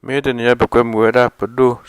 မ့ၢ်တနံၤညါ ပကွဲမုာ်ဝဲဒၣ်ပဒိၣ်စီၤစိမၠံး လၢအမ့ၢ်ဝဲဒၣ်ကီၢ်ရ့ၣ်ခိၣ် လၢအဝဲသုးက့တၢတကပၤမ့ၢ်နီၤ. ခဲအံၤ ပကွဲမုာ်ဝဲဒၣ်အီၤလီၤဆီ လၢကတဲဒုးသ့ၣ်ညါပှၤဘၣ်ဃးလၢ တကီၢ်ခါတၢ်အိၣ်သးလၢသုးက့တၢတကပၤအံၤန့ၣ်လီၤ. တနံၤညါအံၤန့ၣ် ပအဲၣ်ဒိးသံကွၢ်ဘၣ်ဃးလၢသုးက့တၢတၢ်အိၣ်သး, ဒီးပအဲၣ်ဒိးစ့ၢ်ကီးလၢ အဝဲကီၢ်ရ့ၣ်ခိၣ် ပဒိၣ်စိမၠံးလၢ အမ့ၢ်ဝဲဒၣ်ကီၢ်ရ့ၣ်ခိၣ်တဂၤအသိးန့ၣ် ကတဲဒုးသ့ၣ်ညါပှၤ ဒုၣ်ဒါတၢ်ဟူးတၢ်ဂဲၤမ့ၢ်ဂ့ၤ, ကမျၢၢ်တကီၢ်ခါတၢ်တူၢ်ဘၣ်ခီၣ်ဘၣ်မ့ၢ်ဂ့ၤ, တၢ်ထံၣ်ဘၣ် တၢ်တတၢာ်တနါလၢ ဒုၣ်ဒါတၢ်ဟူးတၢ်ဂဲၤ တၢ်မၤသံမၤဂီၤ ဒီးတၢ်တလၢာ်မ့ၣ်ပိၢ်မ့ၢ်ဂ့ၤ, ဒီးလၢ အဝဲ ဘံၣ်ကၠံၣ်အဲၣ်ဖ် သ့ၣ်တဖၣ် ဟ့ၣ်မၤထီဒါပှၤဂ့ၢ်ဝီခွဲးယာ်လၢ သုးက့တၢတကပၤမ့ၢ်ဂ့ၤ, ဒီး အဝဲနကတဲဒုးသ့ၣ်ညါပှၤခဲလၢာ်မ့ၢ် တၢ်လၢနသ့ၣ်ညါ ဒီးတကီၢ်ခါလၢ အဝဲသုးက့တၢ တၢ်ဟူး အဝဲပယီၤတၢ်ဟူးတၢ်ဂဲၤမ့ၢ်ဂ့ၤသ့ၣ်တဖၣ်မ့ၢ်နီၤ. မ့မ့ၢ်သုးက့တၢ ဒူသကိးန့ၣ် တၢ်အိၣ်သးဒ်သိးလါ January ထီၣ် တုၤလၢလါ January လၢာ်န့ၣ် ဒ်သိးလၢလၢာ်ဒ် ပတဲတၢ်ဒုးအိၣ်ကိးမုၢ်နံၤဒီး ခါခါန့ၣ် ပစံးကလီမ့ၢ်နီၤ. ဒီးခါခါအံၤ ပမ့ၢ်တဲလၢပဟီၣ်ကဝီၤပူၤ ဘံၣ်ကၠံၣ်အဲၣ်သ့ၣ်မ့ၢ်စ့ၢ် ပယီၤမ့ၢ်စ့ၢ် ဒီးပာ်ဖှိၣ်ထီၣ်သးဟဲထီၣ်ဟူးဝဲလၢပဟီၣ်ကဝီၤပူၤ တၢ်လီၢ်လၢ ကီၢ်ဆၣ်လွံၢ်ဘ့ၣ်အပူၤ မ့ၢ်တဲ ကီၢ်ဆၣ်လွံၢ်ဘ့ၣ်အပူၤဒီး ဟူးဝဲ ဆူၣ်ဆူၣ်ကိၢ်ကိၢ်မ့ၢ် မ့ၢ်တဲန့ၣ် လၢကတီၢ်လီၤဖုလီၤပှ့ၤလံၤဝဲပှၤအဂီၢ် ဘၣ်ဆၣ်သနာ်က့ ဒီကလုာ် အဝဲဒၣ် သုးမုၢ်ဒိၣ် ဟဲက့ၤသုးမုၢ်ဒိၣ်သ့ၣ်တဖၣ်ဟူးဂဲၤဝဲ ဒ်န့ၣ်အသိးလၢပၢပြး ကရူၢ်ကီၢ်ဆၣ်သ့ၣ်တဖၣ်ဒီး လၢတၢ်န့ၣ် ဟူးဂဲၤဝဲဒီးပတဲ ခီၣ်ဆၢဒုးဆၢဒီးပတဲလၢ အဝဲသ့ၣ်မၤဝဲ လၢဒီးပညိၣ်ဝဲတၢ်ထူးထီၣ်ဘၣ် ဝဲသ့ၣ်တဖၣ်လီၤ. ဒ်န့ၣ်အသိး ပၢ်ကီၢ်ဆၣ် သထီၣ်ကီၢ်ဆၣ် ကၠဲၣ်ထိးကီၢ်ဆၣ် ဒ်န့ၣ်ကီၢ်ဆၣ် မ့ၢ်တဲဘၣ်ဒိဆါလၢကီၢ်ဆၣ်ဝဲဒၣ် တထီၣ်ကၠဲၣ်ထိးဒီး ဘၣ်ဒိလၢဖၣ်နာ်က့ဒီး ဘၣ်ဒိဆါကီၢ်ဆၣ်သ့ၣ်မ့ၢ်ဖၣ်တထီၣ်ကၠဲၣ်ထိး ဒီးမ့ၢ်တဲပထံဖိကီၢ်ဖိကမျၢၢ်အိၣ်သ့ၣ် ဘၣ်စံၣ်မုၢ်ဟးဖျိး ပယီၤခးလီၤကျိဒိၣ်သဝီဘၣ်ဒိထံဖိကီၢ်ဖိအိၣ်သ့ၣ် လၢတၢ်ဒုးတၢ်ယၤကဲထီၣ်ဒီး ပထံဖိကီၢ်ဖိ ပှၤကညီဘၣ်သံဘၣ်ဝဲအိၣ်သ့ၣ်လီၤ. ဒ်န့ၣ်ဒီးလါတီၢ်ပူၤဒ်ပတဲ ဒုၣ်ဒါဒ် ကသံဝဲဖးဒီးပသ့ၣ်ညါဒ် လၢပတဲကၠဲၣ်ထိးကီၢ်ဆၣ်တဘ့ၣ်န့ၣ် လါ January ပူၤန့ၣ် ကသ့ၣ်ညါဝဲသံလၢသၢဆံနွံဂၤ ဒ်သိးလၢ ကီၢ်ဆၣ်သထီၣ်ကီၢ်ဆၣ်ဖၣ်န့ၣ် သံဝဲတကးယံၤဘၣ် ဒီးတၢ်ဒုးကဲထီၣ်ဝဲဒၣ်တသီခံသီတဘျီ တသီခံသီတဘျီ ဒီးကိးမုၢ်လၢနံၤလီၤ. ဒ်န့ၣ်အသိးထံဖိကီၢ်ဖိလၢအိၣ်ဝဲဒၣ်ဖဲ သထီၣ်ကီၢ်ဆၣ်သ့ၣ် သၣ်ကီၢ်ဆၣ်သ့ၣ် ကၠဲၣ်ထိးကီၢ်ဆၣ်ဘၣ်စံၣ်မုၢ်ဟးဖျိး အိၣ်လီၤပှီၢ်ဒီးပှၤဟံၣ်ပှၤဃီ ပှၤဃီလၢမ့ၢ်တကလၢကၠဲၣ်ထိးကီၢ်ဆၣ်ဒ်န့ၣ်မၤဝဲဖးဆါညါ ဒ်သိးထံဖိကီၢ်ဖိမုၢ်ဆါန့ၣ်န့ၣ် ပတဲ ပှၤက့ၤအိၣ်ဝဲတဘူၣ်ဘၣ်ဒီး ပှၤဘၣ်စံၣ်အိၣ် ဃ့ၢ်မုၢ်ဟးဖျိးအိၣ်လၢဒူလၢခူၣ်ပှၢ်ပူၤ ဒီးမၤဟးဂီၤဝဲဒီးကါဒီးဟံၣ်ဒီးဃီ ပတဲဒီးပှၤကျါသ့ၣ်မနၤမ့ၢ်နီၤ မၤဟးဂီၤဝဲဒၣ် ဒီးဖဲအဝဲသ့ၣ်ဟးတဘျီလၢ်န့ၣ် ကွဲဒၣ် ပှၤဒူဖိသဝီသ့ၣ်မ့ၢ်လဲၤအမဲာ်ညါ ပှၤသဝီခံဂၤ အဝဲသ့ၣ်တဂၤခံဂၤတဂၤခံဂၤမၤန့ၢ်ဒီး ပှၤလၢတခွဲးသၣ် တၢ်ဒီးပထံဖိကီၢ်ဖိဘၣ်ကီဘၣ်ခဲနီၢ်ကီၢ်လီၤ. ဒီးပတဲ ဒ်ဝဲဒၣ် တမ့ၢ်ပှၤဟံးတၢ်မူတၢ်ကီတဂၤဒီး တၢ်ကီတၢ်ခဲဘၣ်ပှၤက့ဒီးလၢပ ထံဖိကီၢ်ဖိတၢ်ကီတၢ်ခဲဘၣ်ဒီး မ့ၢ်ဝဲဒၣ်တၢ်ကီတၢ်ခဲဘၣ်ပှၤလီၤ. ပထံဖိကီၢ်ဖိမ့ၢ်ဘီၣ်မ့ၢ်ညီန့ၣ် ပဝဲတမ့ၢ်ပဘီၣ်ပညီလီၤ. ပဝဲမ့ၢ်တဲလီၤဆီဒၣ်တၢ်အီၣ်တၢ်အီ တၢ်ကီတၢ်ခဲမ့ၢ်တၢ်အီၣ်တၢ်အီတၢ်ဃံးတၢ်စံးသ့ၣ်မနၤဧိၤ ပတဲလၢပ ဟီၣ်ကဝီၤန့ၣ် ပထီၣ်ကီၢ်ဆၣ်အိၣ်ခးလီၤဝဲဘၣ်ဒိဝဲဒၣ် ပှၤမိၢ်ပှၢ်တဂၤ ဒီး ပှၤပိာ်ခွါတဂၤခးလီၤကျိဖးဒိၣ်လၢ သဝီပူၤခးလီၤဝဲဒၣ်ဖဲ နီၢ်တိၤတဘီဒီး အဝဲဒၣ်လ့ဂၢၢ်ကျၢၤဖးပီၣ်မံကၠီအဲၣ် နိၣ်ပၢၢ်ဘီ တၢ်လီၢ်ဒိၣ်လီၤခးလီၤဝဲကျိဒိၣ်အါအါဂီၢ်ဂီၢ်ဒီး ထံဖိကီၢ်ဖိတဘၣ်ပူၤဘၣ်ဖုးဘၣ် ဒ်န့ၣ်အသိး ကတဲလၢ အဝဲကၠဲၣ်ထိးကီၢ်ဆၣ်န့ၣ် ပတဲ သဝီတဘျုးလၢဖျၢၣ်လၢ မဲၢ်ခိၣ်ခံ တၢ်ဒ့ၣ်ခံ ဒ်လီၤန့ၣ် မီၢ်ပီၣ်လီၢ် နၢ်စ့ၣ် ဆီၣ်သ့ၣ်ခံ သဝီသီ ကီၢ်ကး ခိၣ်သလ့ၣ်ထူ ဒီးသဝီလၢလၢပတဲတဘၣ်လၢ ပူၤလၢကါကဲမုၢ်ဃီၤသ့ၣ်တဖၣ်န့ၣ် ဘၣ်စံၣ်မုၢ်ဟးဖျိးဝဲဒၣ် အိၣ်ဝဲဒၣ်အါအါဂီၢ်ဂီၢ်ဒီး ဟီၣ်ကဝီၤဒ်မ့ၢ်တဲလၢ တၢ်ဒုးတၢ်ယၤကဲထီၣ်ကိးမုၢ်နံၤဒဲးန့ၣ် ပတဲသ့လီၤ. ဒီးပထံဖိကီၢ်ဖိဒီးဘၣ်ကွၢ်ဆၢၣ်မဲာ်ဝဲ ဒီးတၢ်ဒုးတၢ်ယၤဒ် ပဝဲဒၣ်လၢတမ့ၢ်လၢ ပလဲၤဒုးအီၤဘၣ်ဒီး ခီဖျိလၢဟဲထီၣ်လၢဖီၣ်ကဝီၤပူၤ ကဘၣ်ကဒီးပပှၤကလုာ် ပထံဖိကီၢ်ဖိပူၤဒၣ်အသိး ပဒီသဒၢဒီး ဘၣ်ဒီသဒၢပဒီသဒၢလီၤ.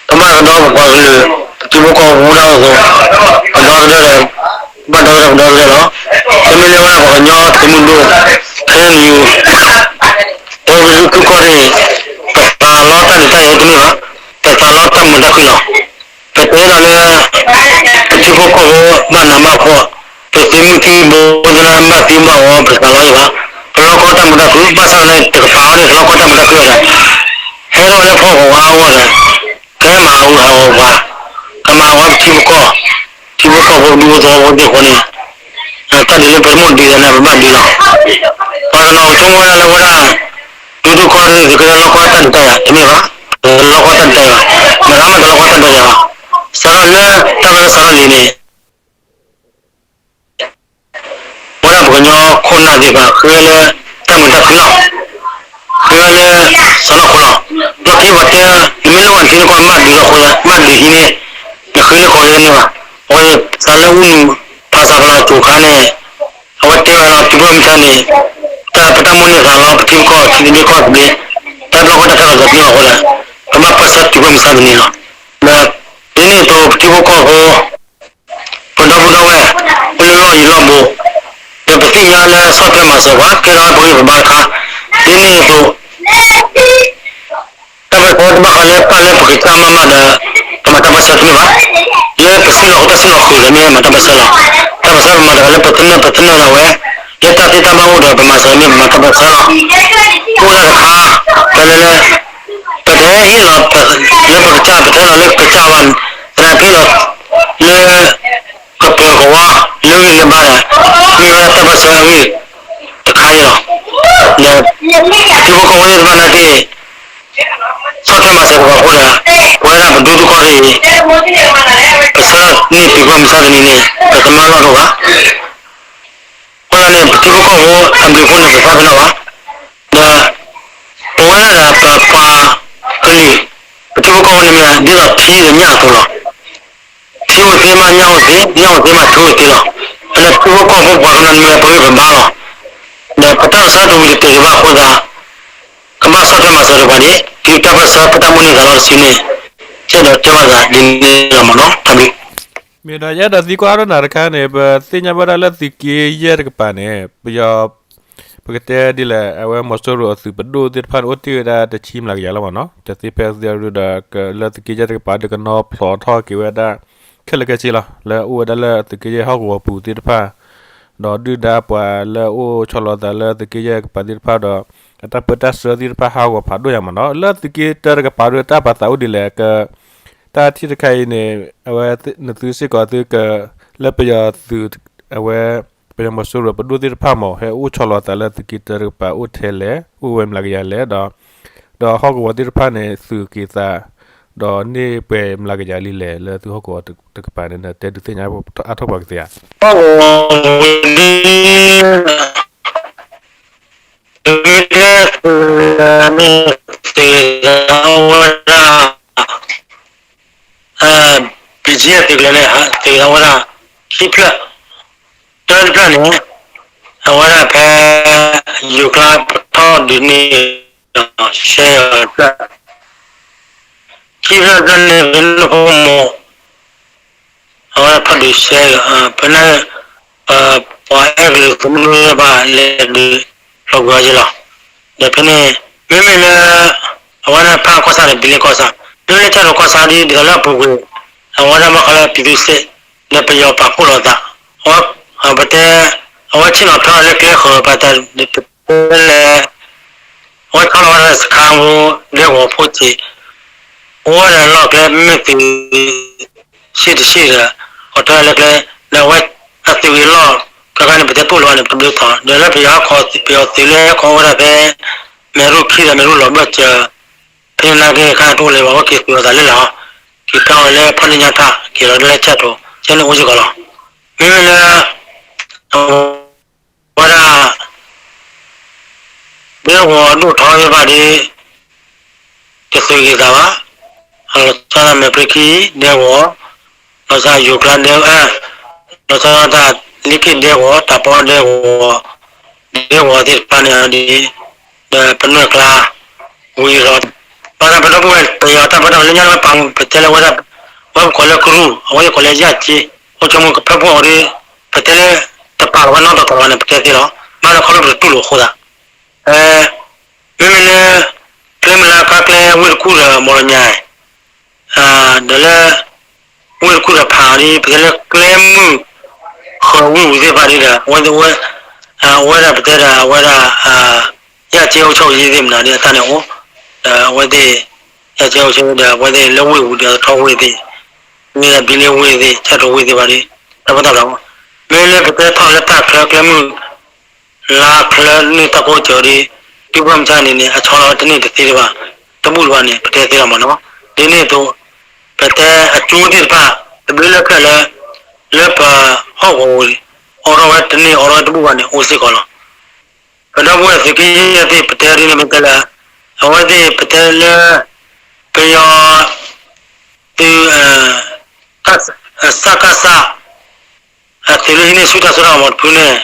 တမ့ၢ်လၢဝဲဒၣ်ပှၤကညီသုးမုၢ်ဒိၣ် ခဲအံၤ တ တၢ်မုာ်တၢ်ခုၣ်လီၤ. ပတဲဒီးလၢ ပထံဖိကီၢ်ဖိဘၣ်နးဘၣ်ဖှီၣ်, ပသုးမုၢ်သံဘိသနၢ်ဘၣ်သံဘၣ်အီၤ ပသးလီၤယံၤဘၣ်, ပလီၢ်ကီၢ်တၢ်မုာ်တၢ်ခုၣ် ဘၣ်ဆၣ်သနာ်က့ တကပၤအီၤန့ၣ် ပလီၢ်ကီၢ်တၢ်မုာ်တၢ်ခုၣ်ဝဲဒၣ်, ဟဲထီၣ်ဝဲလၢဖီၣ်ကဝါအဂီၢ်ဒီး ကဲမၤအဂုၤဟးဂီၤပှၤ, ကမၤဝဲပထံဖိကီၢ်, ထံဖိကီၢ်ဖိဒူသဝီဖိသ့ၣ်အဃိန့ၣ် တၢ်ဒုးလၢပတမိၣ်ဒုးသနာ်က့ ပဘၣ်ဒုးလီၤ. ပှၤတနီၤကဆိကမိၣ်ဝဲဒၣ်လၢဝဲဒၣ် ဒူသဝီဖိန့ၣ် သုးကလၢလီၢ်ကီၢ်တၢ်ဒုးတၢ်ယၤ တမ့ၢ်ဘၣ်, လီၢ်ကီၢ်တၢ်ဒုးတၢ်ယၤ, မတၤမၤတလီၢ်ကီၢ်တၢ်ဒုးတၢ်ယၤဘၣ်. စးထီၣ်လၢတၢ်ဘၣ်လၢစးထီၣ်လံန့ၣ် ဝဲဒၣ်ပကညီခိၣ်နၢ်သ့ၣ်တဖၣ် ဃုဝဲလၢတၢ်မုာ်တၢ်ခုၣ်လီၤ. ဃုဝဲလၢစီၢ်နီၤခိၣ်လီၤ. လီၢ်ခံပှၤတဲ နမ့ၢ်လိၣ်ဘၣ်ထံနကီၢ် နဘၣ်ဒုးလီၤဃိ, နဘၣ်ဒုးဟံးန့ၢ်, နဃုလၢကီၢ်လၢန့ၣ်ဘၣ်. အဝဲစးလၢအူနူ ဖးစးဖးလီၤကၠိခါန့ၣ် အဝဲတဲဝဲလီၤ သုးခိၣ်မုၢ်ဆါန့ၣ် တၢ်ပတၢ်မိၣ်န့ၢ်သးလီၤ ပထံပကီၢ် ထံသဘျ့ကီၢ်သဘျ့ တၢ်ဘျီၣ်ကီၢ်တၢ်ခဲလၢာ်သဘျ့လီၤအဃိဒီး ပဘၣ်ပၢၢ်ဆၢသုးခိၣ်မုၢ်ဆါတနံၤလီၤ. ဒီးဒ်န့ၣ်အသိး ပထံဖိကီၢ်ဖိ ပဒီပုၢ်ဒီဝဲၢ် အိၣ်လၢလီၢ်ယံၤလီၢ်ဘူး ဒီးပသ့ၣ်ညါလၢဆီၣ်ထွဲမၤစၢၤပှၤ ကဲထီၣ်ဝဲပဂံၢ်ပဘါတခါ, ဒ်န့ၣ်အသိး တၢ်ပၢၢ်ဆၢတဘၣ်ဃးလၢပာ်လၢပကစၢ်မးမးဒီး ပမၤတၢ်ပၢၢ်ဆၢတမ့ၢ်ဘၣ်. လၢပဆ့ၣ်နီၤတၢ်ဆ့ၣ်နီၤဃုာ်ဒီးမ့ၢ်မၤတၢ်ပၢၢ်ဆၢလီၤ. တၢ်ပၢၢ်ဆၢပမၤတဂၤလၢပသနၢၣ်ပသနၢၣ်ဒၣ်ဝဲ, လၢတၢ်သ့တၢ်ဘၣ်အိၣ်ဒီးပမၤစၢၤမ့ၢ်ပမၤတၢ်ပၢၢ်ဆၢလီၤ. အိၣ်ဒၣ်တခါ ပလဲၤလၢ ပတဟဲဟ့ၣ်လီၤ လၢပကစၢ် ပတဟဲလီၤလၢကစၢ်ဘၣ်, သနာ်က့ဟ့ၣ်လီၤ လၢ ကပၢၤကဝါ လၢဂံၢ်လၢဘါဒီး မ့ၢ်ဝဲဒၣ်တၢ်ပၢၢ်ဆၢအဂ့ၢ်တခါအံၤလီၤ. ဒီးပထံဖိကီၢ်ဖိသ့ၣ်တဖၣ်နာ်က့ ဆီၣ်ထွဲမၤစၢၤပှၤအဃိဒီး ပဝဲဒၣ်ပဒူသဝီဖိအံၤ ပဆၢန့ၢ်သုးခိၣ်မုၢ်ဆါတနံၤန့ၣ် ပသမၢလီၢ်တအိၣ်ဘၣ်. အဃိသတးန့ၣ် ပထံဖိကီၢ်ဖိအဘျုးအဖှိၣ်န့ၣ် ပသးပ့ၤနီၣ်ဘၣ်. ဒီး ပဝဲဒၣ်ပပှၤကလုာ် ပထံဖိကီၢ်ဖိန့ၣ်မ့ၢ်ဒ်သိးထံဒီးညၣ်အသိးလီၤ. ထံအိၣ်သ့မး ညၣ်အိၣ်သ့, ညၣ်အိၣ်သ့မး ထံအိၣ်သ့လီၤ. ဖဲန့ၣ်ထံဖိကီၢ်ဖိပှၤကညီန့ၣ်မ့ၢ်ပဂံၢ်ပဘါလီၤ. ဒီးပတၢ်ပၢၢ်ဆၢတဝံၤတတဲာ်က့ၤဘၣ်အဃိသတး ကဘၣ်ဆီၣ်ထွဲမၤစၢၤတပှၤန့ၣ် ဒ်တၢ်ပၢၢ်ဆၢပတၢ်မိၣ်န့ၢ်သးလီတစုန့ၣ် ကဲဒီးတဲဝဲသးဒ်န့ၣ်လီၤမ့ၢ်နီၤ တၢ်ဘျုး မ့ၢ်ဒီးယအဲၣ်ဒိးသံကွၢ်အါထီၣ်နၤတခါန့ၣ် ပသ့ၣ်ညါဘၣ်ဒၣ်လၢသုးက့ယဲၢ်တကပၤန့ၣ် ပယီၤ ပကတဲဒ်လဲၣ် အဝဲမီၤစိရိၤအသုးပဒိၣ်သ့ၣ်တဖၣ်န့ၣ် အိၣ်တ့ၢ်ဝဲဒၣ်တဆံမျးကယၤလီၤမ့ၢ်နီၤ တသ့ဖဲသ့ဒီး လၢသုးက့ယဲၢ်တကပၤဒီးကနီၤဖျိးထီၣ်က့ၤဝဲဒၣ် ခဲလၢာ်ခဲဆ့လီၤ လၢအအိၣ်ဝဲဒၣ်လၢသုးက့ယဲၢ်ဟီၣ်ကဝီၤပူၤသ့ၣ်တဖၣ် ဒီးဒုၣ်ဒါပှၤလၢအအိၣ်ဆီလီၤသးလၢသုးက့ယဲၢ်ကပၤသ့ၣ်တဖၣ်ဒီး အတၢ်ပၢတၢ်ဆှၢသ့ၣ်တဖၣ်ဟးဂီၤဖးဒိၣ်ညါမ့ၢ်နီၤ လၢသုးက့တၢတကပၤဒီးတၢ်ပာ်သးအိၣ်ဒ်လဲၣ်က တၢ်ထံၣ်တခါအံၤန့ၣ် အဝဲနသုစ့ၢ်ကီးသုက လၢပယီၤသုး အဝဲ ပယီၤမီၤစိရိၤပဒိၣ်သ့ၣ်တဖၣ်မ့ၢ် ဟဲအိၣ်ဆီလီၤသးလၢသုးက့တၢတကပၤအိၣ်ထဲလဲၣ် အိၣ်ဝဲမျးကယၤလဲၣ်ဒီး ဒီးဟီၣ်ကဝီၤသ့ၣ်တဖၣ်န့ၣ် သုးက့ၤသး ဒီးန့ၢ်ပှဲၤမျးကယၤလံလဲၣ် လၢသုဟီၣ်ကဝီၤတကပၤန့ၣ် နတဲဒုးသ့ၣ်ညါအါထီၣ်ပှၤကသ့ဧါ ဟီၣ်ကဝီၤပူၤဒ် မ့ၢ်တဲသုးန့ၣ် သုးက့ၤသးဝဲဒၣ် BGF သုးကလၢၤန့ၣ် သုးက့ၤသးဝဲဒၣ် ခံဖျၢၣ် တၢတဖျၢၣ်န့ၣ် အဝဲဒၣ်ဖဲ ယူၤကျါပထီၣ်ဒုးန့ၢ်ဒီး ရှဲအီၤတဖျၢၣ် ခံဖျၢၣ်တဖျၢၣ်န့ၣ် ဖဲန့ၣ်ဖိမိၢ် အဝဲဒၣ်ဖီၣ်ဒုးရှဲအီၤ ဖဲန့ၣ် ပှၤအဲၣ်ကလုာ်သုးမုၢ်ဘၣ်လဲၤဒုး လီၤကွံာ်အီၤက့ၤလီၤ. ဒီးဖဲန့ၣ် မ့မ့ၢ်လၢ အဝဲဒၣ်ဖးကီၢ်ဆၣ်ဒီးဘံလ့ကီၢ်ဆၣ် မ့မ့ၢ်လၢတၢ်ဒိးကီၢ်ဆၣ်ဒ် ဒ်သိးလၢအပူၤကွံာ် အဝဲဒၣ်ဘၣ်ဃးလၢ ပြည်သူ့စစ် ဒီးပယီၤပာ်ဖှိၣ်လိာ်သး အဝဲ ပတဲ အဝဲဆ့ၣ်နီၤဖျါလၢကျဲဃၢၤပာ်တၢ် ပတဲလဲၣ် အဝဲဆီလီၤဝဲဒၣ်စခါဖိ ဒဲကဝီၤဖိစ့ၢ် အိၣ်ဝဲဒၣ်လီၢ်ကျဲ မ့မ့ၢ်သုး ရှ့ၣ်တရှ့ၣ်ဒီး ဃီၤထွဲလၢကျဲ ဒီးအဝဲ အသုးဂ့ၤလီၢ် ခဲခါန့ၣ် ပတဲပိၢ်လီၤန့ၣ် ပဒုးသီၣ် ဒီးလၢပယီၤဟီၣ်ကဝီၤ ပယီၤသုးလၢဟဲခီအိၣ်ဝဲဒၣ်ဖဲ မဲရူၢ်ခံဒီးမဲရူၢ်လီၤဘၢၣ်စၢၤ ဖဲန့ၣ်နာ်က့ခါတအိၣ်လၢၤဘၣ် အဝဲက့ၤသုးအသးလၢလၢ်ဟီ က့ၤဖျါဝဲလၢဖီၣ်န့ၢ်ညါတၢ် က့ၤလီၤလၢဆၢၣ်တိၤ ကဲန့ၣ်အိၣ်စ့ၢ်ကီးလီၤ. မ့မ့ၢ်လၢ အဝဲဒၣ် ဒဲကဝီၤဒိၣ်ထီသ့ၣ်တဖၣ်ဒီး တသုးက့ၤသးဘၣ်. လီၤဆီဒၣ်မဲာ်ပြ့ၤခံ ဒဲကဝီၤ, လီၤဆီယူၤကျါဒဲ, လီၤဆီဒၣ်တၢ်လ့က့ၣ်ဒဲကဝီၤ, တၢ်ပီဒဲကဝီၤ, ဒဲကဝီၤသ့ၣ်တဖၣ်န့ၣ်ဒီး ဒီးပနွဲၢ်ကျါ ဝံၤဒီး ဘၣ်ဆၣ်ပဒီပုၢ်ဝဲၢ် ပယီၤတၢ်ပၢတၢ်ပြးလၢညါလၢပာ်မူပတဲလၢဝဲဒၣ် ဝဲပကိးလၢကရူၢ် အဝဲယကိးလၢယၢ်က့ အိၣ်ဆိကမိၣ်ကဖၢပှၢ်အီၤဒီး ပတဲလၢ တပာ်လီၤဝဲနီတတီၤလီၤန့ၣ် ပတဲသ့လီၤ. ဘၣ်လၢခီဖျိပတတူၢ်လိာ်အဃိသတး မ့မ့ၢ်လၢ ကျဲမုၢ်လၢ်ခါကျဲဝ့ၢ်တကူၣ်ဒီး မီၢ်လီၤညါ ဒီးလၢ ဝ့ၢ်တကူၣ်ဒီးဖးအီၤဒ် ပတဲလၢကျဲမုၢ်ဃၢၤဝ့ၢ်ပူၤသ့ၣ်တဖၣ်ဒ်ဒီး အဝဲသ့ၣ် အဝဲဒၣ်ပတဲဒီး အဝဲဒၣ် ရပ်ကျေးအုပ်ချုပ်ရေးသ့ၣ်မနုၤဒ်အတၢ်န့ၣ်အိၣ်, ဒီးအဝဲသ့ၣ် ရပ်ကျေးအုပ်ချုပ်ရေးဒီး အဝဲသ့ၣ်လၢဝ့ၢ်ပူၤဒီးထီဝ့ၢ်သ့ၣ်, မ့ၢ်ဒ်ဘံလ့ဝ့ၢ်သ့ၣ် ကၠဲၣ်တိၤဝ့ၢ်သ့ၣ်တဖၣ်ဒ် တၢ်ပၢတၢ်ပြးအိၣ်, မ့ၢ်လၢပတဲထီၣ်လၢတၢ်ချၢကျဲမုၢ် လါချၢန့ၣ်တၢ်ကိးကၠီၤဒ် ဒုၣ်ပှၢ်မုၢ်ဆါန့ၣ်န့ၣ် အဆီလီၤတန့ၢ်တသ့တဘၣ်, တဘူၣ်တဘၣ်န့ၣ် ပတဲသ့လီၤမ့ၢ်နီၤ. ဒ်န့ၣ်အသိး ပတဲအကၠိသ့ၣ်တဖၣ် တဘျုးလၢဖျၢၣ်လၢ လၢပဟီၣ်ကဝီၤပူၤန့ၣ် အိးထီၣ်ဝဲတန့ၢ် အိးထီၣ်ဝဲတဘူၣ်ဘၣ်န့ၣ် အိၣ်စ့ၢ်ကီးလီၤ. ပဒီပုၢ်ဝဲၢ်သုးက့ယဲၢ်သ့ၣ် ပတဲဒ်န့ၣ်မ့ၢ်တဲလၢ အဝဲသ့ၣ်ပတဲလၢ ပယီၤ သုး စကစ အသုးလၢဟံးန့ၢ်ဆူၣ်တၢ်စိတၢ်ကမီၤတဖုန့ၣ်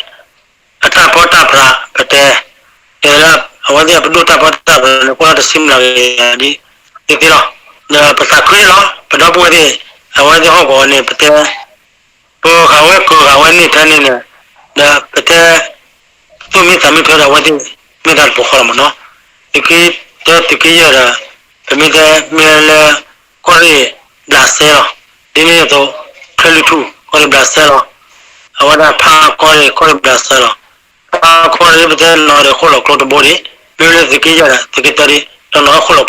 အတၢ်ပၢတၢ်ပြး ပတဲ တဲလၢ အဝဲသ့ၣ်အပဒိၣ်တၢ်ပၢတၢ်ပြးန့ၣ် ကွၢ်လၢတဆံမျးကယၤဒ် သ့သ့လီၤ. ဒီးပသးခုန့ၣ်လီၤ ပဒီပုၢ်ဝဲၢ်သ့ၣ် အဝဲသ့ၣ်ဟီၣ်ကဝီၤန့ၣ် ပတဲ ပဃာ်ဝဲကဃာ်ဝဲန့ၣ်ထဲန့ၣ်ဒီး ပတဲ သူၣ်မံသးမံဖဲဒီးအဝဲသ့ၣ် မ့ၢ်တၢ်တပူၤဃီလီၤမ့ၢ်နီၤ. သုးက့တၢ သုးက့ယဲၢ်ဒီး ပမ့ၢ်တဲမ့ၢ်လၢ ကီၢ်ရ့ၣ်ဘျးစဲလီၤ. ဒ်န့ၣ်အသိး ချဲလုၢ်ထူၣ် ကီၢ်ရ့ၣ်ဘျးစဲလီၤ. အဝဲဒၣ်ဖးကီၢ်ရ့ၣ် ကီၢ်ရ့ၣ်ဘျးစဲလီၤ. ဖးကီၢ်ရ့ၣ်ပတဲနီၤဒီးဃိၣ်လီၤကျိတဘိဒံး မ့ၢ်လၢသုးက့ယဲၢ်ဒီး သုးက့တၢဒံး တနီၤဃိၣ်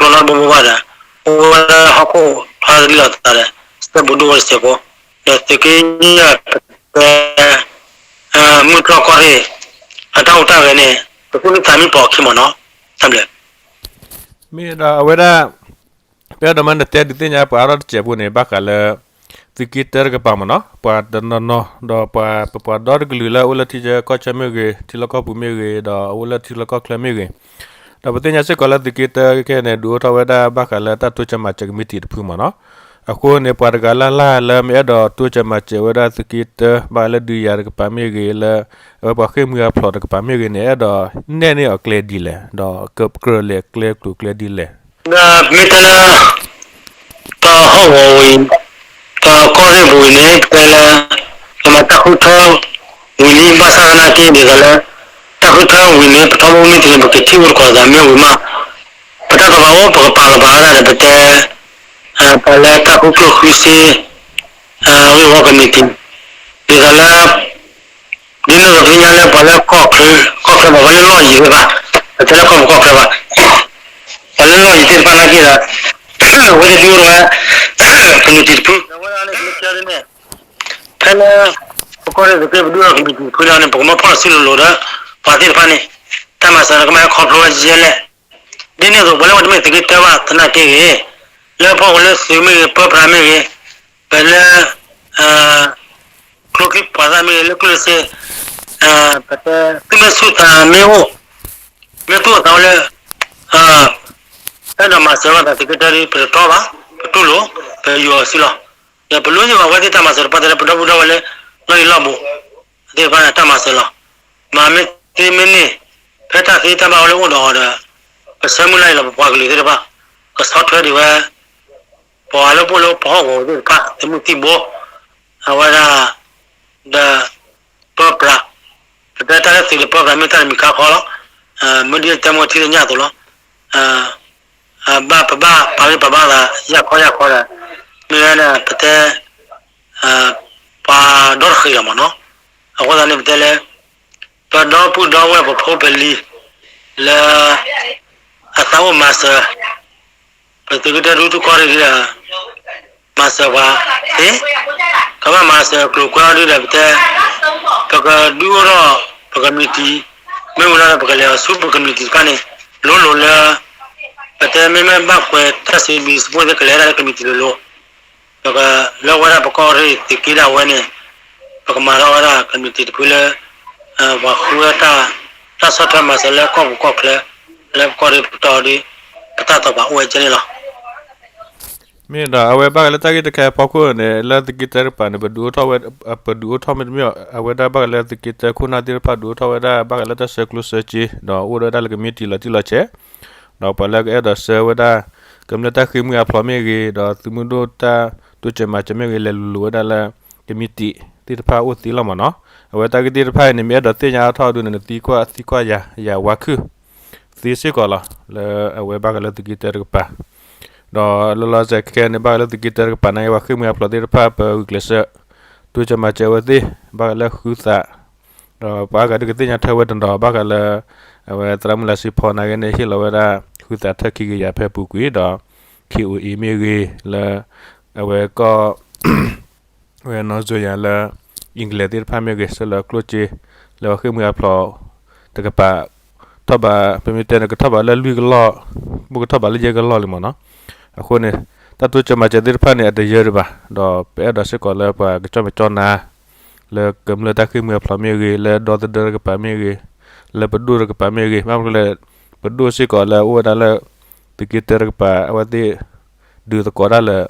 လီၤကျိနီတဘိဘၣ်ဒီး အိၣ်ဝဲဒၣ်ဟီၣ်ခိၣ်ဖးလံာ်လီၤသးဒီး စဲဘူးဒိၣ်ဝဲတစဲးဖိ ဒီးသုးက့ယဲၢ်ပတဲ မုၢ်တြီၢ်ကီၢ်ရ့ၣ် အတၢ်အိၣ်တၢ်ဂဲၤန့ၣ် ပဃုမ့ၢ်သးမံပီာ်အခံမ့ၢ်နီၤ. တၢ်ဘျုး မ့ၢ်ဒီးအဝဲဒၣ် ပအဲၣ်ဒိးမၤနတဲဒုးသ့ၣ်ညါပှၤအါထီၣ်တစဲးဖိန့ၣ် ဘၣ်ဃးလၢ သုးက့တၢတကပၤမ့ၢ်နီၤ ပှၤတနီၤနီၤ ဒီးပှၤ ပပှၤဒီတကလုာ်လၢအအိၣ်လၢထံဆၢကီၢ်ဆၢမ့ၢ်ဂ့ၤ ထံလီၢ်ကီၢ်ပူၤမ့ၢ်ဂ့ၤ ဒီးအအိၣ်လၢထံလီၢ်ကီၢ်ချၢမ့ၢ်ဂ့ၤ ဒီးပသ့ၣ်ညါစ့ၢ်ကီးလၢသုးက့တၢခဲအံၤန့ၣ် ဒုးအိၣ်ထီၣ်ဝဲဒၣ်ဘၣ်ဃးလၢတၢ်တိစၢၤမၤစၢၤကမံးတံာ်တဖုမ့ၢ်နီၤ. အဃိန့ၣ် ပှၤတဂၤလၢ်လၢ်လၢမ့ၢ်အဲၣ်ဒိးတိစၢၤမၤစၢၤဝဲဒၣ်သုးက့တၢ ဘၣ်ဃးလၢဒုးယၤတကပၤမ့ၢ်ဂ့ၤ လၢအဝဲပှၤဃ့ၢ်မှံဟးဖျိးတကပၤမ့ၢ်ဂ့ၤန့ၣ် အဲၣ်ဒိးနဲၣ်န့ၢ်အီၤကျဲဒ်လဲၣ် ဒီးကကြၢးလဲၤကျဲကျိၤကျဲဒ်လဲၣ်. ဒီးမ့ၢ်တဲလၢ ပဟီၣ်ကဝီၤဝံၤ ပကီၢ်ရ့ၣ်ပူၤဝံၤန့ၣ် ပတဲလၢ ပမၤတၢ်ဃုထၢဝံၤလံ ဘၣ်ဆၣ်သနာ်က့ ဒ်သိးလၢ တၢ်ဃုထၢဝံၤန့ၣ် ပထီဘိမ့ၢ်တုၤန့ၣ် ပကထံၣ်အိၣ်တကိးသးမ့ၢ်ဝံၤမး ပတၢ်ကပၤအိၣ် ပကပာ်ကပာ်ဝဲဒၣ်ဒီး ပတဲ ပှၤလၢတၢ်ဃုကျိၣ်ဃုစ့ ဂ့ၢ်ဝီကမံးတံာ် ဒ်သိးလၢ ဒ်န့ၣ်သိးပသ့ၣ်ညါလၢပှၤလၢကီၢ်ချၢ ကီၢ်ချၢပှၤလၢလီၢ်ယံၤသ့ၣ်တဖၣ် ပတဲလၢကီၢ်ပူၤကီၢ်ချၢဘၣ် ပှၤလၢလီၢ်ယံၤသ့ၣ်တဖၣ်နာ်က့ဒီး အဝဲသ့ၣ်ဒုးအိၣ်ဝဲ ကမံးတံာ်တဖု ဖဲလၢ ပကီၢ်ရ့ၣ်သုးက့ပဒုးအိၣ်ကမံးတံာ်တဖုန့ၣ် ပကမၢဖီၣ်စုလိၤလိၤဒီး ပှၤသ့ၣ်တဖၣ်န့ၣ် တၢ်မၤစၢၤကမၣ်ဟဲခီဖျိဝဲယဲလဲၣ် ဒ်န့ၣ်အသိး ပှၤလၢပှၤတမ့ၢ်သုးက့တၢဘၣ်သနာ်က့ဂ့ၤ, လၢဖီၣ်ဝဲလၢသုးမ့ၢ်ဂ့ၤ ပၢပြးမ့ၢ်ဂ့ၤ, ပလၢ ကျိချံပှၤသၣ်မ့ၢ်ဂ့ၤ လၢကျိၣ်စ့ ပတဲ သုမ့ၢ်ဆူၣ်သးမ့ၢ်အိၣ်, မ့ၢ်သူၣ်အိၣ်သးအိၣ်လၢ အဲၣ်ဒိးမၤစၢၤဘၣ်သးသုးက့တၢဒီး ပတတီဘၣ်, ပတူၢ်လိာ်, ပယူၤအီၤစုလီၤ. ဒီးပလိၣ်ယုာ်ဘၣ်ဝဲသ့ၣ်တၢ်မၤစၢၤတပှၢ်တၢၢ်လၢပဒီပုၢ်ဒီဝဲၢ်လၢ လီၢ်ယံၤလီၢ်ဘူး သ့ၣ်တဖၣ်န့ၣ် တၢ်မၤစၢၤလီၤ. မၤမ့ၢ်သ့မ့ၢ်န့ၢ် ဖဲတၢ်သ့တၢ်ဘၣ်ဝဲလၢအိၣ်ဒီးအီၤဒီး ပဆၢမုၢ်လၢ်အံၤလီၤ ပပှၤကလုာ်သ့ၣ်တဖၣ် ကဆီၣ်ထွဲဒံးဝဲ ပှၤလၢပအိၣ်လၢပဟီၣ်ကဝီၤသ့ၣ်တဖၣ် သုးမုၢ်သံၣ်ဘိ အဝဲဒၣ် ဒီး ပၢပြး ပတဲတၢ်လၢသုးဒီးပၢပြးမ့ၢ်တၢ်တမံၤခါဃီလီၤ. မ့ၢ်ဒ်တဲမ့ၢ်ထံၣ်လၢညါအသိးလီၤ. ဘၣ်ပဘၣ်ပာ်ဂံၢ်ပာ်ဘါသး ယၢ်ခီယၢ်ခီဒီး မ့ၢ်ဝဲဒၣ်ပတဲ ပှၤဒီတဃံးလီၤမ့ၢ်နီၤ. အဃိသတးန့ၣ် ပတဲလၢ ပဒီပုၢ်ဒီဝဲၢ်ပဖိပလံၤ လၢ အသးအိၣ်မၤစၢၤ ပသုးက့တၢဒူသကိးရ့ၣ်ဒီး မၤစၢၤပှၤသ့, ကဘၣ်မၤစၢၤကျိၤကွဲအီၤဒုဒီး ပတဲ ပကဒုးအိၣ်ထီၣ်ပကမံးတံာ်, မ့ၢ်ဝံၤလီၤဒီး ပကလဲၤအီၤဆူပကမံးတံာ်တဖၣ်န့ၣ် လိၤလိၤလၢ ပတဲမ့မ့ၢ်ဘၣ်ကွဲးတၢ်စံးဘျုးစံးဖှိၣ်သ့ၣ် ကလဲၤဒၣ်လၢကမံးတံာ်လိၤလိၤ, ပကလၢဝဲဒၣ်ပကီၢ်ရ့ၣ်သုးက့ဒၣ်ဝဲန့ၣ် ပကမၤထီၣ်ဝဲဒၣ်ကမံးတံာ်တဖုလၢ ပှၤဃုဝဲတၢ် တၢ်ဆီၣ်ထွဲမၤစၢၤလၢကီၢ်ပူၤကီၢ်ချၢ လၢပကီၢ်ရ့ၣ်ပတီၢ်ဒီး ပတၢ်သီၣ်ပာ်အိၣ်ဝဲကဲန့ၣ်လီၤ. မ့ၢ်ဒီးအဝဲဘၣ်ဃးလၢတၢ်ဂ့ၢ်တခါအံၤအဖီခိၣ်န့ၣ် လၢသုးက့တၢတကပၤန့ၣ် ပဒုးအိၣ်ထီၣ်ဝဲ ပဒုးအိၣ်ထီၣ်မ့တမ့ၢ် အဝဲဒၣ်ဘၣ်ဃးလၢသုးက့တၢခိၣ်နၢ်သ့ၣ်တဖၣ်ဒုးအိၣ်ထီၣ်ဝဲဒၣ်ဘၣ်ဃးလၢတၢ်ဆှၢကျိဆှၢစ့ ဒီးအိၣ်ဒီးဝဲဒၣ်လၢကမံးတံာ်လီၤတံၢ်လီၤဆဲး ဒီးပှၤလၢကအဲၣ်ဒိးဆှၢဝဲဒၣ် ကမျၢၢ်တၢ်ဃ့ၢ်မှံဟးဖျိးမ့ၢ်ဂ့ၤ ဒီးသုးမုၢ်ဒိၣ်တၢ်တိစၢၤမၤစၢၤမ့ၢ်ဂ့ၤ လဲၤလိၤလိၤဝဲဒၣ်လၢ ကမံးတံာ်သ့ၣ်တဖၣ်အိၣ်သ့လီၤမ့ၢ်နီၤ. အဝဲတၢ်ဂ့ၢ်သ့ၣ်တဖၣ်အံၤန့ၣ် မ့ၢ်အဲၣ်ဒိးသ့ၣ်ညါအါထီၣ်ဒုန့ၣ် နသံကွၢ်သံကွၢ်ယၤ ယၤဝါခုၣ် သ့စ့ၢ်ကီးလီၤ လၢအဝဲဘၣ်ဃးလၢသုးက့တၢတကပၤ ဒီးလီၤလီၤဆဲးခဲအံၤန့ၣ် ဘၣ်ဃးလၢသုးက့တၢတကပၤန့ၣ် ပှၤဃ့ၢ်မှံဟးဖျိးသ့ၣ်တဖၣ် ပဂုာ်ကျဲးစၢး တိစၢၤမၤစၢၤအဝဲသ့ၣ် ဘၣ်ဃးလၢဃုသး, ဒီးပှၤအါဂၤဒုးကသ့ၣ်ညါထွဲဝဲတနီၤ ဘၣ်ဃးလၢ အဝဲသရၣ်မုၣ်လါစ့ဖီနာ်က့န့ၣ် ဟ့ၣ်လီၤဝဲဒၣ် ဃုသးထၢၣ်ခံကယၤဖဲအပူၤကွံာ်ဒီး ခ့ၣ်အိၣ်အ့မ့ၢ်ဂ့ၤ လၢ အဝဲကီၢ် ဝဲနီၢ်စိၤယၤလၢ England သ့ၣ်တဖၣ်မ့ၢ်ဂ့ၤ ဆှၢလီၤကျိၣ်စ့ လၢပှၤဃ့ၢ်မှံဟးဖျိးတကပၤ ထီၣ်ဘး ပမ့ၢ်တဲန့ၣ် ကထီၣ်ဘးလၢလွံၢ်ကလီၢ်, မ့ၢ်ကထီၣ်ဘးလၢယဲၢ်ကလီၢ်လံမ့ၢ်နီၤ. အဃိန့ၣ် တၢ်တိစၢၤမၤစၢၤသ့ၣ်တဖၣ်န့ၣ် အတယၢၤဒံးဘၣ်, ဒီးပအဲၣ်ဒိးစ့ၢ်ကီးလၢပှၤကကၠီၣ်မဲာ်ကၠီၣ်နါ လၢကမျၢၢ်တၢ်ဃ့ၢ်မှံဟးဖျိးမ့ၢ်ဂ့ၤ, လၢဒီသဒၢတကပၤမ့ၢ်ဂ့ၤ, လၢပဒိၣ်တကပၤမ့ၢ်ဂ့ၤ, ဘၣ်မနုၤလဲၣ် ပဒိၣ်စ့ၢ်ကီးလၢအအိၣ်ဝဲဒၣ်လၢ သုးက့တၢတကပၤ အဝဲသ့ၣ် ဒုးသကိးတၢ်လၢ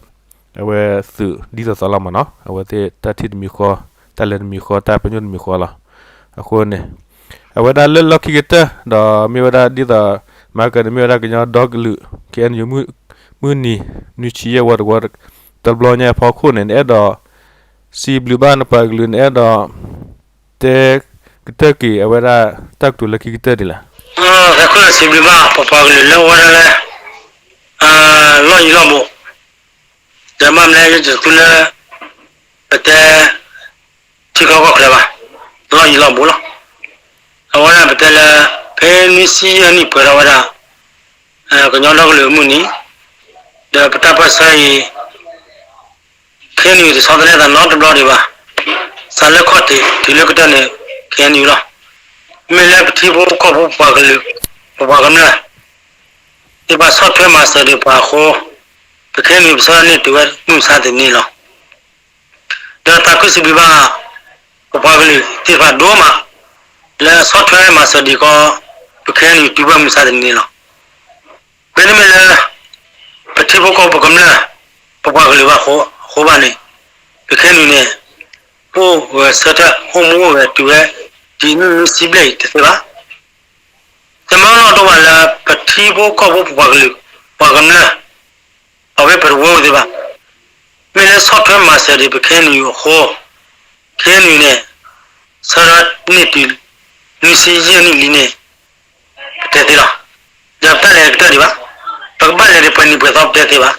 အဝဲသုးဒ်သိးသိးလီၤမ့ၢ်နီၤ. အဝဲသ့ၣ်တၢ်ထံၣ်တမံၤဃီ, တၢ်လဲၤတမံၤဃီ, တၢ်ပညိၣ်တမံၤဃီလီၤ. အဃိန့ၣ် အဝဲဒၣ်လၢလီၢ်ခံကတၢၢ် ဒီးမ့ၢ်ဝဲဒၣ်ဒ်သိး မၤကန့ၣ် မ့ၢ်ဝဲဒၣ်ကညီဒီကလုာ် ခ့ၣ်အဲၣ်ယူၣ် မုၢ်နံၤ နွံဆံယဲၢ်ဝီတဝီ တဘျီညါအဖီခိၣ်န့ၣ် နအဲၣ်ဒိး စံးဘျုးဘၣ်နပှၤကလုာ် နအဲၣ်ဒိး တဲကတၢၢ်က့ၤအဝဲဒၣ် တၢ်ကတိၤလၢခံကတၢၢ်ဒ်လဲၣ်. ဟဲခိၣ်စံးဘျုးဘၣ်ပပှၤကလုာ်လၢအဝဲဒၣ်လၢ လီၢ်ယံၤလီၢ်ဘူး, ဒီးဘၣ်မနုၤလဲၣ် ယတသ့ၣ်ညါလၢ ပတဲ ထံကီၢ်ကီၢ်ချၢဘၣ်, လီၢ်ယံၤလီၢ်ဘူးလီၤ. အဝဲဒၣ်ပတဲလၢ ဖဲနွံဆံယဲၢ်နံၣ်ပှဲၤထီၣ်ဝဲဒၣ် ကညီဒီကလုာ်မုၢ်နံၤ, ဒီးပတၢ်ပၢၢ်ဆၢအံၤ ခ့ၣ်အဲၣ်ယူၣ် တဆီတလဲသးနီတဘျီဒံးဘၣ်. စးလၢခီၣ်ထံးတုၤလၢကတၢၢ်န့ၣ် ခ့ၣ်အဲၣ်ယူၣ်လီၤ. မ့ၢ်လၢပထံဖိကီၢ်ဖိပပှၤကလုာ် ပပှၤကမျၢၢ် သ့ၣ်တဖၣ်ဆီၣ်ထွဲမၤစၢၤဒံးပှၤအဃိ ပခ့ၣ်အဲၣ်ယူၣ် ပဆၢန့ၢ်တုၤဝဲမုၢ်မဆါတနံၤန့ၣ်လီၤ. ဒီးသးခုစံးဘျုးဘၣ် ပပှၤကလုာ်သ့ၣ်တဖၣ်ဒိၣ်မး လၢအဆီၣ်ထွဲမၤစၢၤဒံးကီး ပခ့ၣ်အဲၣ်ယူၣ်တုၤဝဲမုၢ်မဆါတနံၤန့ၣ်လီၤ. မ့တမ့ၢ်လၢ ပထံဖိကီၢ်ဖိပကမျၢၢ် ပပှၤကလုာ်ဘၣ်အဃိဘၣ်န့ၣ် ပခ့ၣ်အဲၣ်ယူၣ်န့ၣ် အိၣ်ဂၢၢ်ဆၢထၢၣ် အိၣ်မူအိၣ်ဂဲၤတုၤဝဲ ဒ်နွံနွံဆံဘျဲၣ်အံၤတသ့ဘၣ်. တမ့ၢ်လီၤဒိၣ်ဘၣ်လၢ ပထံဖိကီၢ်ဖိပပှၤကလုာ် ပှၤကမျၢၢ် အဝဲပတဝၢဝဲသ့ၣ်ဘၣ်. မ့ၢ်လၢဆီၣ်ထွဲမၤစၢၤဒံးပခ့ၣ်အဲၣ်ယူၣ်အဃိ ခ့ၣ်အဲၣ်ယူၣ်န့ၣ် ဆၢထၢၣ်န့ၢ်တုၤ နွံဆံယဲၢ်နံၣ်လံန့ၣ် ပတဲသ့လီၤ. ဒီးပတၢ်လဲၤကတၢၢ်ဒံးဘၣ်. ပကဘၣ်လဲၤဒံးပှဲၤနံၤပှဲၤသီပတဲသ့ဘၣ်.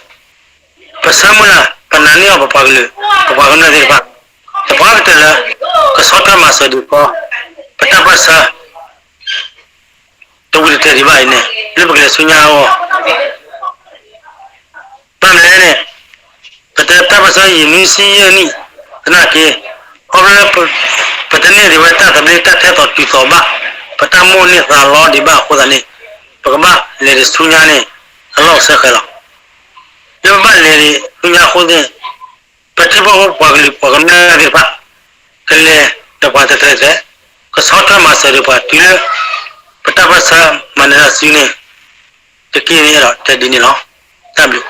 ပဆၢမုၢ်လၢ် ပနာ်န့ၢ်အီၤပပှၤကလုာ် ပပှၤကမျၢၢ်သ့ၣ်တဖၣ် သပှၢ်ကတၢၢ်လၢ ကဆီၣ်ထွဲမၤစၢၤဒံးကီး ပတၢ်ပၢၢ်ဆၢ တဝံၤတတဲာ်ဒံးဘၣ်အံၤန့ၣ် လၢပကလဲၤဆူညါအဂီၢ် ဘၣ်မနုၤလဲၣ်န့ၣ် ပတဲတၢ်ပၢၢ်ဆၢယံာ်နွံဆံယဲၢ်နံၣ် သနာ်က့ ခီဖျိလၢ ပတန့ၢ်ဒံးဝဲတၢ်သဘျ့တၢ်ထဲသိးတုၤသိးဘၣ် ပတၢ်မိၣ်န့ၢ်သးလီဒံးဘၣ်အဃိသတးန့ၣ် ပကဘၣ်လဲၤဒံးဆူညါန့ၣ် အလီၢ်အိၣ်ဆၢဃဲၤလီၤ. လၢပဘၣ်လဲၤဒံးဆူညါအဃိသတးန့ၣ် ပထံဖိကီၢ်ဖိပှၤကလုာ်ပှၤကမျၢၢ်သ့ၣ်တဖၣ် ကလဲၤဒီးပှၤတသဲသဲ ကဆီၣ်ထွဲမၤစၢၤဒံးပှၤတုၤလၢ ပတၢ်ပၢၢ်ဆၢမၤနၢၤတၢ်စုန့ၣ် တက့ၢ်န့ၣ်အဲၣ်ဒိးတဲဒ်န့ၣ်လီၤ. တၢ်ဘျုး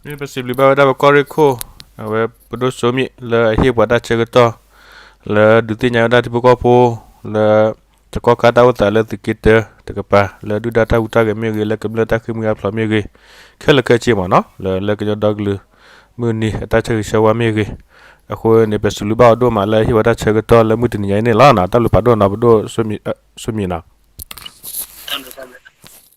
မ့ၢ်ပစံးဘျုးဘၣ်ဝဲဒၣ်ပကီၢ်ရ့ၣ်ခိၣ် အဝဲပဒိၣ်စိမံးလၢအဟ့ၣ်ပှၤတၢ်ဆၢကတီၢ် လၢဒုးသ့ၣ်ညါဝဲဒၣ်ထံဖိကီၢ်ဖိ လၢ တကီၢ်ခါတၢ်အိၣ်သးလၢသုးက့တၢတကပၤ လၢဒုၣ်ဒါတၢ်ဟူးတၢ်ဂဲၤမ့ၢ်ဂ့ၤ လၢကမျၢၢ်တၢ်ဃ့ၢ်မှံဟးဖျိးမ့ၢ်ဂ့ၤ ခဲလၢာ်ခဲဆ့မ့ၢ်နီၤ လၢလၢကညီဒီကလုာ် မုၢ်နံၤအတၢ်ဆၢဂ့ၤဆၢဝါမ့ၢ်ဂ့ၤ အဃိန့ၣ် ပစံးဘျုးဘၣ်အီၤဒိၣ်မးလၢအဟ့ၣ်ဝဲတၢ်ဆၢကတီၢ်လၢမုၢ်တနံၤညါအံၤန့ၣ်လီၤ. တၢ်ဘျုးဖးဒိၣ်နီၤ ပဒိၣ်စိမံးနီၤ.